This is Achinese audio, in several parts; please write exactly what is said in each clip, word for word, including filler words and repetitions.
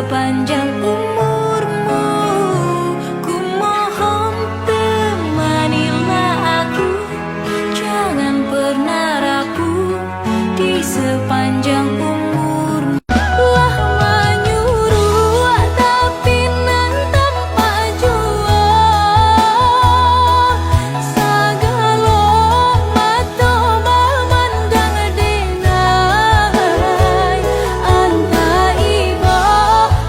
Sepanjang umurmu, ku mohon temanilah aku, jangan pernah ragu di sepanjang umurmu. Lah menyuruh tapi nan tanpa jua, sagala mata memandang denai. Anta iba,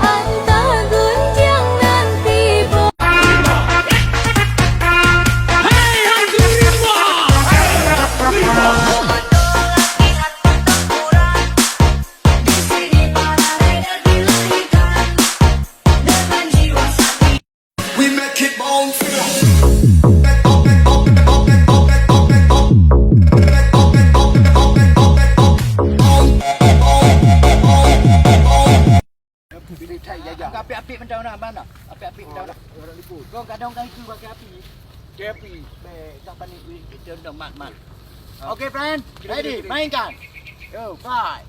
anta gunjang nan tiba. We make it bounce. Apik-apik mantong na, mana? Apik-apik mantong na. Kau kadang kan itu pakai api. Pakai api. Beh, tak panik, weh. Kita dah mat, mat. Okay, friend. Ready? Mainkan. Yo, fight.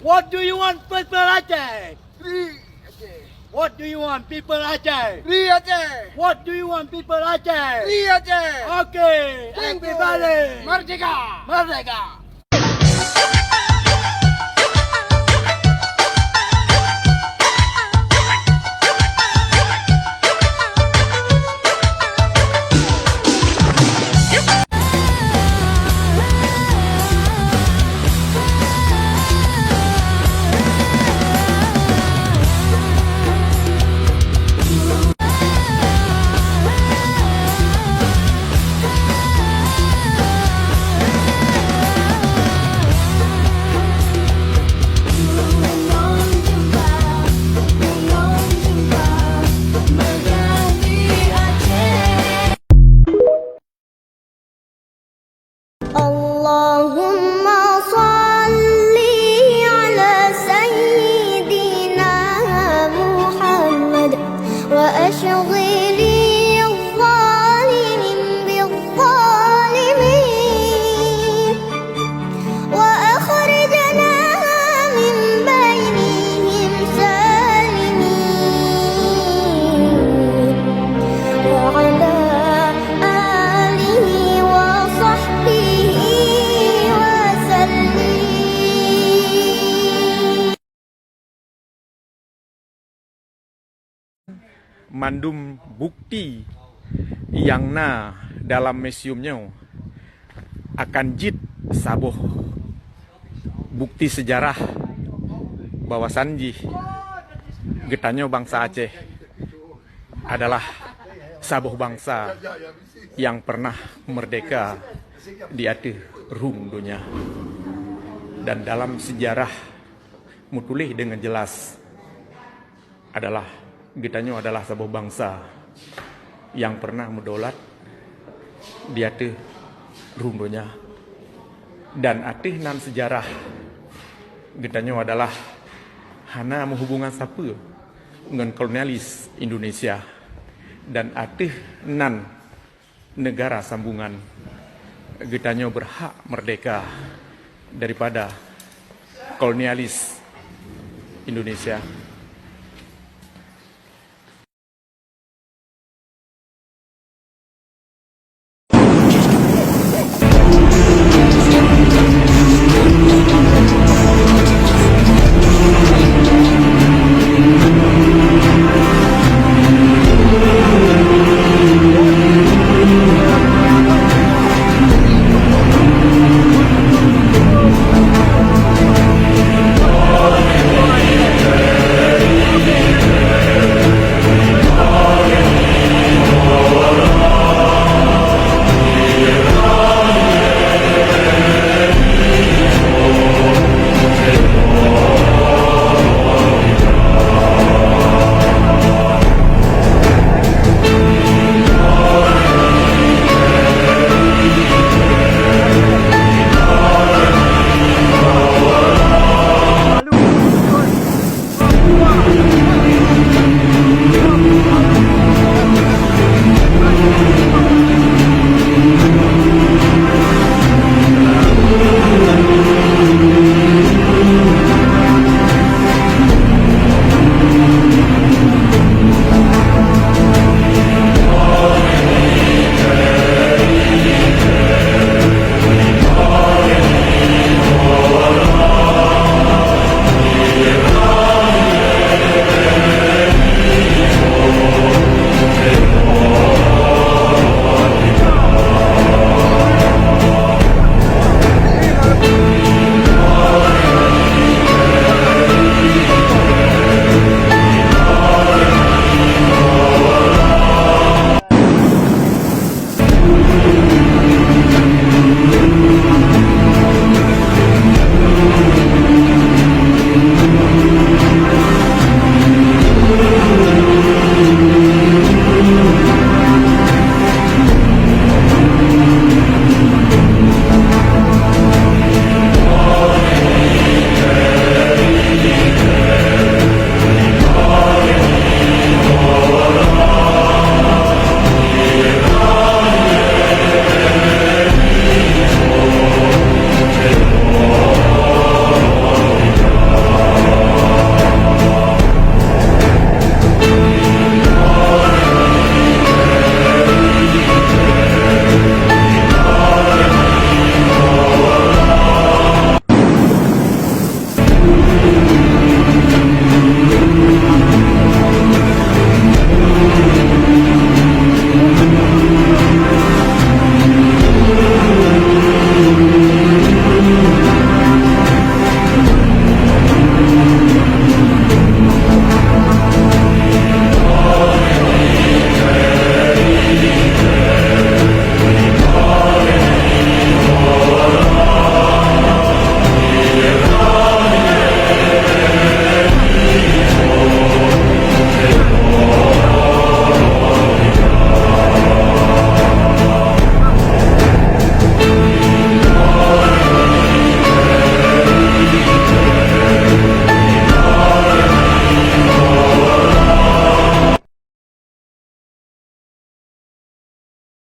What do you want, people Aceh? Free Aceh. What do you want, people Aceh? Free Aceh. What do you want, people Aceh? Free Aceh. Okay, thank you. Everybody. Merdeka. Merdeka. اللهم صل على سيدنا محمد وأشغل الظالمين بالظالمين وأخرجنا من بينهم سالمين. وعلى آله وصحبه وسلم. Mandum bukti nyang na dalam museum nyoe akan jeuet saboh bukti seujarah bahwasan jih geutanyoe bansa Aceh adalah saboh bansa nyang pernah meurdeka di ateueh rhueng donya. Dan dalam seujarah meutuléh deungon jeulaih adalah geutanyoe adalah saboh bansa nyang pernah meudaulat di ateueh rhueng donya. Dan ateueh nan seujarah geutanyoe adalah hana meuhubongan sapeue ngon kolonialis Indonesia. Dan ateueh nan neugara sambongan, geutanyoe beurhak meurdeka daripada kolonialis Indonesia.